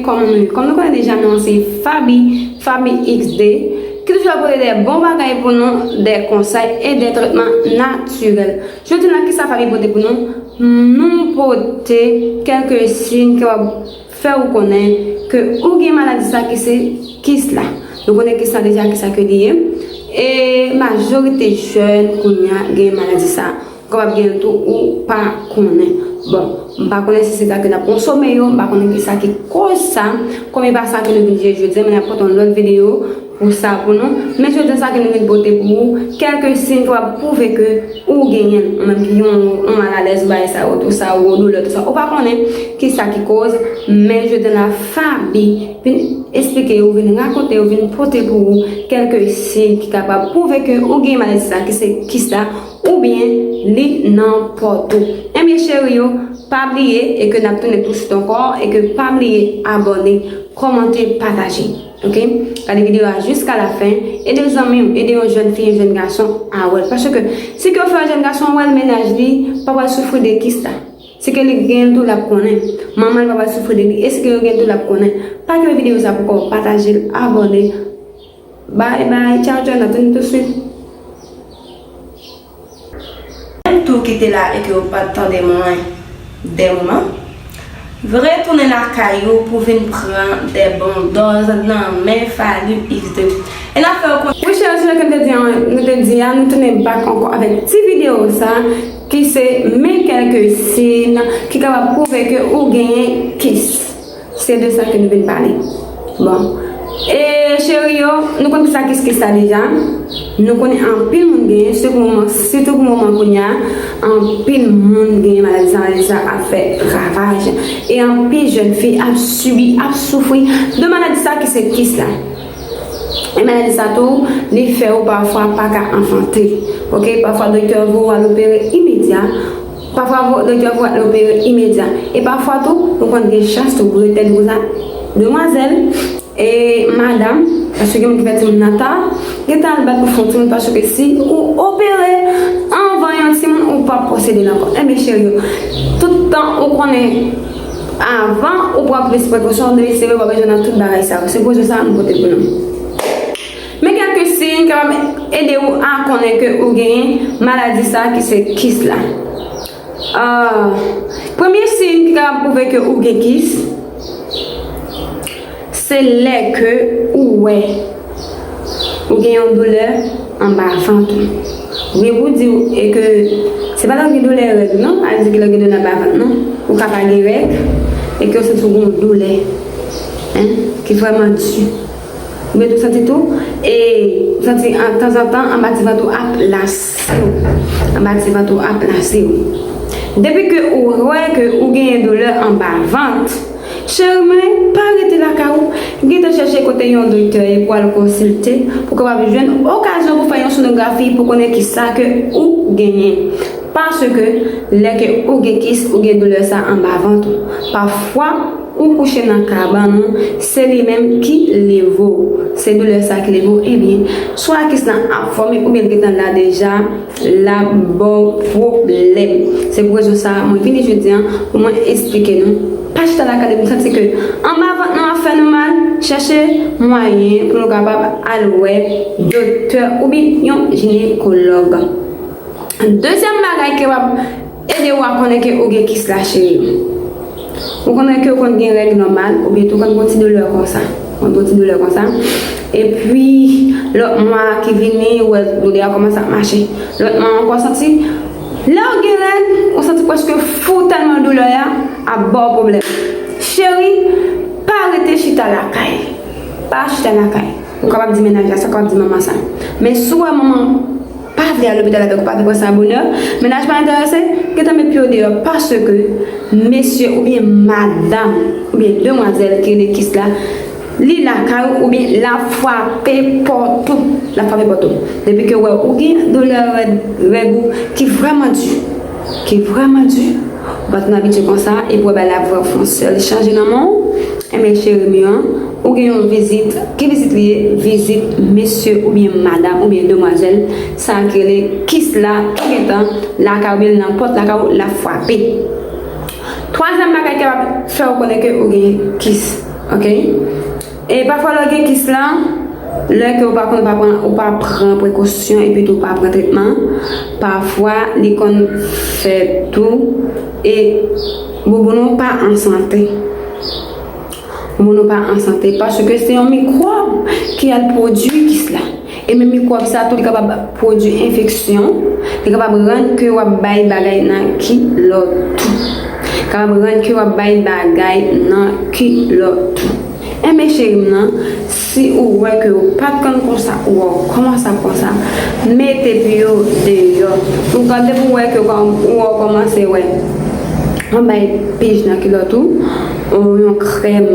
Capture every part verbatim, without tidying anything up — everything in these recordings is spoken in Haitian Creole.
Kòman nou ye? Kòm nou konnen deja, non an se Faby, Faby X D, ki toujou ap pote de bon bagay pou nou, de konsèy e de tretman natirèl. Jodi a, kisa Faby pote pou nou? Nou pote kèlke siy ki kapab fè ou konnen ke ou gen maladi sa ki se kis la. Nou konnen kis la deja, kisa ke li ye. E majorite jèn kounye a gen maladi sa. Ou kapab gen l tou, ou pa konnen. Bon, m pa konnen si se sa ke n ap konsome yo, m pa konnen kisa ki koz sa. Kòm e pa sa ke nou vin jwe jodi a, men n ap pote yon lòt videyo pou sa pou nou. Men jodi a, sa ke nou vin pote pou ou, kèlke siy ki kapab pwouve ke ou genyen l, ou menm ki gen yon, yon malalèz, bagay sa yo, tou sa, ou doulè, tou sa, ou pa konnen kisa ki koz, men jodi a, Faby vin eksplike ou, vin rakonte ou, vin pote pou ou kèlke siy ki kapab pwouve ke ou gen maladi sa ki se kis la, oubyen li nan pòt ou. Ebyen, cheri yo, pa bliye e ke n ap tounen touswit ankò, e ke pa bliye abòne, kòmante, pataje. Ok? Gade videyo a jiska la fen. Ede zanmi w, ede yon jèn fi, yon jèn gason a wè l. Paske si ke w fè yon jèn gason wè l, mennaj li pa pral soufri de kis la. Si ke li gen l tou, l ap konnen. Manman l pa pral soufri de li. E si ke yo gen l tou, l ap konnen. Pa kenbe videyo sa pou kò w, pataje l, abòne. Bye bye, tchao tchao, n ap tounen touswit. Menm tou ki te la e ke w pa t tande mwen de moman, retounen lakay ou pou vin pran de bon dòz nan men Faby X D. E n ap fè w konnen. Wi, cheri, jan ke m te di an, nou te di a, nou tounen back ankò avèk ti videyo sa, ki se men kèlke siy ki kapab pwouve ke ou genyen kis. Se de sa ke nou vin pale. Bon. E cheri yo, nou konn kisa kis kis la deja. Nou konnen anpil moun genyen, sitou pou moman, sitou pou moman kounye a, anpil moun genyen maladi sa, maladi sa ap fè ravaj. E anpil jèn fi ap sibi, ap soufri de maladi sa ki se kis la. E maladi sa tou, li fè ou pafwa pa ka anfante. Ok, pafwa doktè voye w al opere imedya. Pafwa vo- doktè voye w al opere imedya. E pafwa tou, ou konn gen chans tou pou rete konsa. Demwazèl, e madanm, paske gen moun ki fè timoun nan ta, gentan al bat pou fè yon timoun, paske si ou opere anvan yon timoun, ou p ap posede l ankò. Enben, cheri yo, tout tan ou konnen, avan ou pran plis prekosyon, depi se vre w ap bezwen nan tout bagay sa yo. Se pwodui sa a nou pote pou nou. Men kèlke siy ki kapab ede w a konnen ke ou genyen maladi sa ki se kis la. Ah, premye siy ki kapab pwouve ke ou gen kis, se lè ke ou wè ou gen yon doulè anba vant ou. Ou gen pou di w, e ke se pa lè w gen doulè règ non, al di ke lè w gen doulè anba vant non. Ou ka pa gen règ, e ke w santi w gen yon doulè, en, ki vrèman di. Oubyen tou santi tou, e ou santi an tanzantan anba ti vant ou ap lase w. Anba ti vant ou ap lase w. Depi ke ou wè ke ou genyen doulè anba vant, cheri mwen, pa rete lakay ou, gentan chèche kote yon doktè ye pou al konsilte, pou kapab jwenn okazyon pou fè yon sonografi pou konnen kisa ke ou genyen. Paske lè ke ou gen kis, ou gen doulè sa anba vant ou. Pafwa, ou kouche nan kabann ou, se li menm ki leve w. Se doulè sa ki leve w, ebyen, swa kis lan ap fòme oubyen l gentan la deja, l ap ba w pwoblèm. Se pou rezon sa a, mwen vini jodi a pou mwen eksplike nou. Pa chita lakay nou, nou santi ke anba vant nou ap fè nou mal, chèche mwayen pou nou kapab al wè doktè oubyen yon jinekològ. Dezyèm bagay ki w ap ede w a konnen ke ou gen kis la, cheri. Ou konnen ke ou konn gen règ nòmal, oubyen tou konn gen ti doulè konsa. Konn gen ti doulè konsa. Epi, lòt mwa ki vini, ou wè doulè a kòmanse ap mache. Lòt mwa ankò, santi, lè ou gen règ, ou santi prèske fou tèlman doulè a ap ba w pwoblèm. Cheri, pa rete chita lakay. Pa chita lakay. Ou kapab di mennaj la sa, ou kapab di manman sa. Men si w wè manman pa vle al lopital avèk ou, pa vle pran sa bonè, mennaj pa enterese, gentan met pye w deyò, paske mesye oubyen madanm oubyen demwazèl ki rele kis la, li lakay ou oubyen l ap frape pòt ou. L ap frape pòt ou. Depi ke w wè ou gen doulè règ, règ ou ki vrèman di, ki vrèman di, ou pa t konn abitye konsa, epi w wè bagay la vrè fè yon sèl chanje nan men w, enben, cheri m yo, ou gen yon vizit. Ki vizit li ye? Vizit mesye oubyen madanm oubyen demwazèl sa ki rele kis la, ki gentan lakay ou oubyen nan pòt lakay ou, l ap frape. Twazyèm bagay ki kapab fè w konnen ke ou gen kis. Ok? E pafwa lè w gen kis la, lè ke w pa konn, pa pran, ou pa pran prekosyon epi tou w pa pran tretman, pafwa li konn fè tou e bouboun ou pa an sante. Bouboun ou pa an sante paske se yon mikwòb ki al pwodui kis la. E menm mikwòb sa tou, li kapab pwodui enfeksyon, li kapab rann ke w ap bay bagay nan kilòt tou. Kapab rann ke w ap bay bagay nan kilòt tou. Enben cheri m nan, si ou wè ke ou pa t konn konsa, ou wè ou kòmanse ap konsa, mete pye w deyò. Ou gade pou w wè ke ou kòmanse wè yon bay pij nan kilòt ou, ou yon krèm.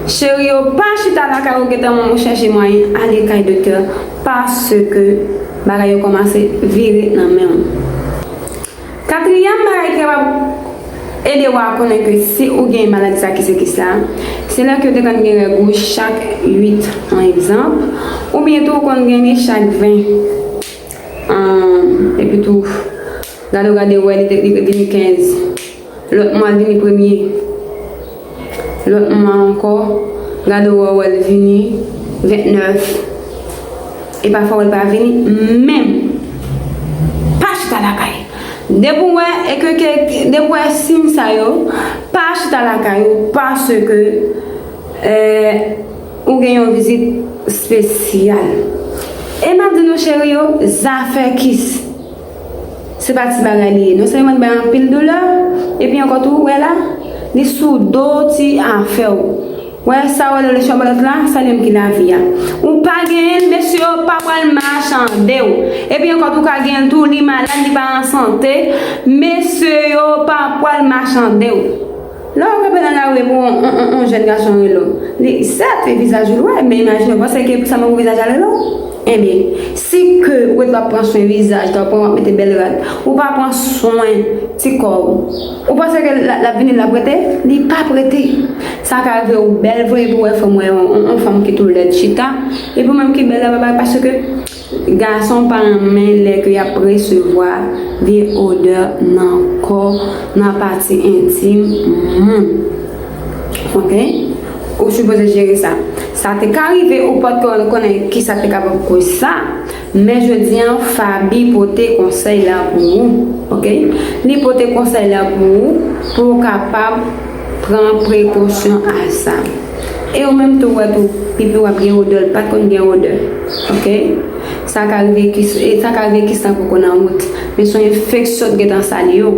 Cheri yo, pa chita lakay ou gentan, ou chèche mwayen ale kay doktè, paske bagay yo kòmanse vire nan men w. Katriyèm bagay ki kapab ede w a konnen ke si ou gen maladi sa ki se kis la, se lè ke w te konn gen règ ou chak uit, an egzanp, oubyen tou ou konn gen li chak ven. Ahn, epi tou, gade w gade w wè li te, li te vini kenz. Lòt mwa l vini premye. Lòt mwa ankò, gade w wè l vini ventnèf. E pafwa w wè l pa vini menm. Pa chita lakay. Depi w wè, e ke, ke, depi w wè siy sa yo, pa chita lakay ou paske, eh, ou gen yon vizit espesyal. E m ap di nou cheri yo, zafè kis. Se pa ti bagay li ye. Non sèlman li bay anpil doulè, epi ankò tou, ou wè la, li sou do ti afè w. Wè sa w wè lè chwa balòt la, sa li menm ki lavi a. Ou pa genyen l, mesye yo pa pral machande w. Epi ankò tou, ou ka genyen l tou, li malad, li pa an sante, mesye yo pa pral machande w. Lè w kanpe nan lari pou yon, yon, yon, yon jèn gason rele w, li, sèt, e vizaj ou l wè, men imajine w panse ke sa menm pou vizaj la rele w. Enben, si ke ou ret w ap pran swen vizaj, w ap pran, w ap mete bèl rad, ou pa pran swen ti kò w, ou panse ke l, l ap vini, l ap rete? Li p ap rete. Sa ka rive ou bèl vre, epi w wè fanm, wè yon, yon, yon fanm ki tou lèd chita, epi ou menm ki bèl la, pa bay, paske gason pa renmen lè ke y ap resevwa vye odè nan kò, nan pati entim moun. Ok? Ou sipoze jere sa. Sa te ka rive, ou pa t ko-, konnen kisa te kapab koz sa, men jodi an, Faby pote konsèy la pou ou. Ok? Li pote konsèy la pou ou, pou w kapab pran prekosyon a sa. E ou menm tou, wè tou, pipi w ap gen odè, l pa t konn gen odè. Ok? Sa ka rive kis, e sa ka rive kis lan poko nan wout. Men se yon enfeksyon t gentan sal yo.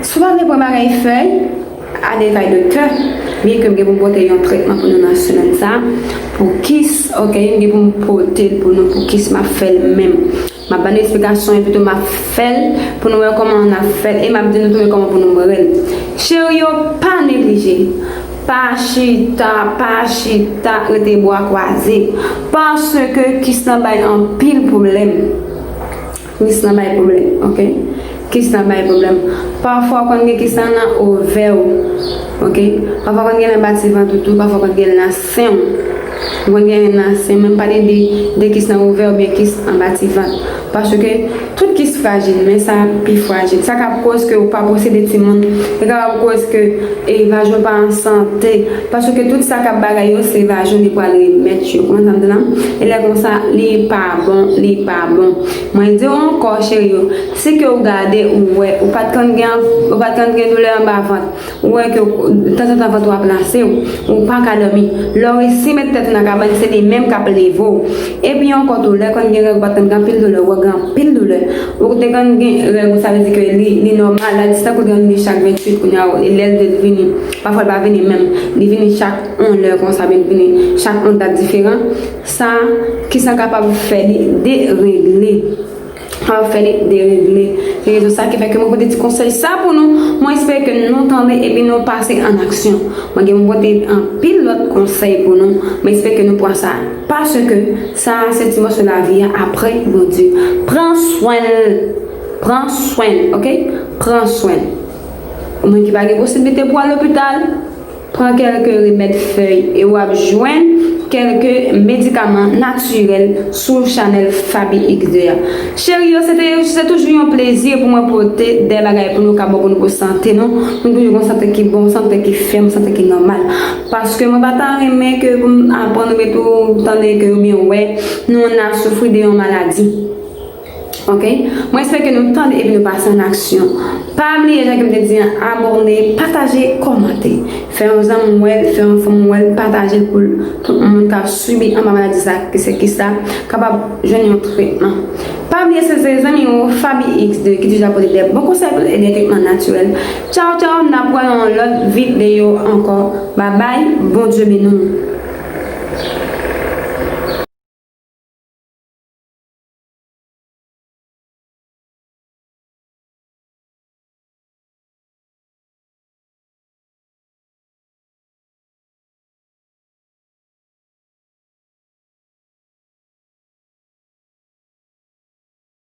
Si w pa vle pran bagay fèy, ale kay doktè. Byenke m gen pou m pote yon tretman pou nou nan semèn sa, pou kis, ok, m gen pou m pote l pou nou, pou kis, m ap fè l menm. M ap ba nou eksplikasyon epi tou m ap fè l pou nou wè kòman n ap fè l e m ap di nou tou men kòman pou nou bwè l. Cheri yo, pa neglije. Pa chita, pa chita, rete bra kwaze. Paske kis lan bay anpil pwoblèm. Kis lan bay pwoblèm, ok? Kis lan bay pwoblèm. Pafwa w konn gen kis lan nan ovè w, ok? Pafwa w konn gen nan bativant ou tou, pafwa w konn gen nan sen w. Ou konn gen nan sen, men m pale de, de kis nan ovè oubyen kis anba ti vant. Paske tout kis frajil, men sa pi frajil. Sa ka koz ke ou pa posede timoun. Li kapab koz ke, e, vajen w pa an sante. Paske tout sa k ap bagay yo, se vajen w li pral remèt yo. Konprann sa m di la? E lè konsa, li pa bon, li pa bon. Mwen di w ankò, cheri yo, si ke w gade, ou wè, ou pa t konn gen, ou pa t konn gen doulè anba vant, ou wè ke tanzantan vant ou ap lanse w, ou pa ka dòmi. Lè w resi met tèt ou nan kabann, se li menm k ap leve w. Epi ankò tou, lè konn gen règ ou pa t konn gen anpil doulè, ou wè gen anpil doulè. Ou te konn gen règ ou, sa vle di ke li, li nòmal, la, distans ou gen vini chak venntuit, kounye a, lè l vini, pafwa l pa vini menm, li vini chak yon lè konsa, men l vini chak yon dat diferan. Sa, kisa kapab fè li deregle? Kapab fè li deregle. Se rezon sa ki fè ke mwen pote ti konsèy sa pou nou. Mwen espere ke nou tande epi nou pase an aksyon. Mwen gen mwen pote anpil lòt konsèy pou nou. Mwen espere ke nou pran sa. Paske sa se ti mòso lavi a apre Bondye. Pran swen l. Pran swen l, ok? Pran swen l. Ou menm ki pa gen posiblite pou al lopital, Pran kèlke remèd fèy e w ap jwenn kèlke medikaman natirèl sou chanèl Faby X de a. Cheri yo, se te, se toujou yon plezi pou mwen pote de bagay pou nou ka bon pou nou, pou sante nou. Nou toujou gon sante ki bon, sante ki fèm, sante ki nòmal. Paske mwen pa ta renmen ke pou m aprann ou tou tande ke oubyen wè nou na soufri de yon maladi. Ok? Mwen espere ke nou tande epi nou pase an aksyon. Pa bliye, jan ke m te di an, abòne, pataje, kòmante. Fè yon zanmi w wè l, fè yon fanmi w wè l, pataje l pou tout moun k ap sibi anba maladi sa, ki se kisa, kapab jwenn yon tretman. Pa bliye se zanmi w Faby X de ki toujou ap pote de bon konsèy pou de tretman natirèl. Tchaw tchaw, n ap wè nan yon lòt videyo ankò. Babay, Bondye beni w.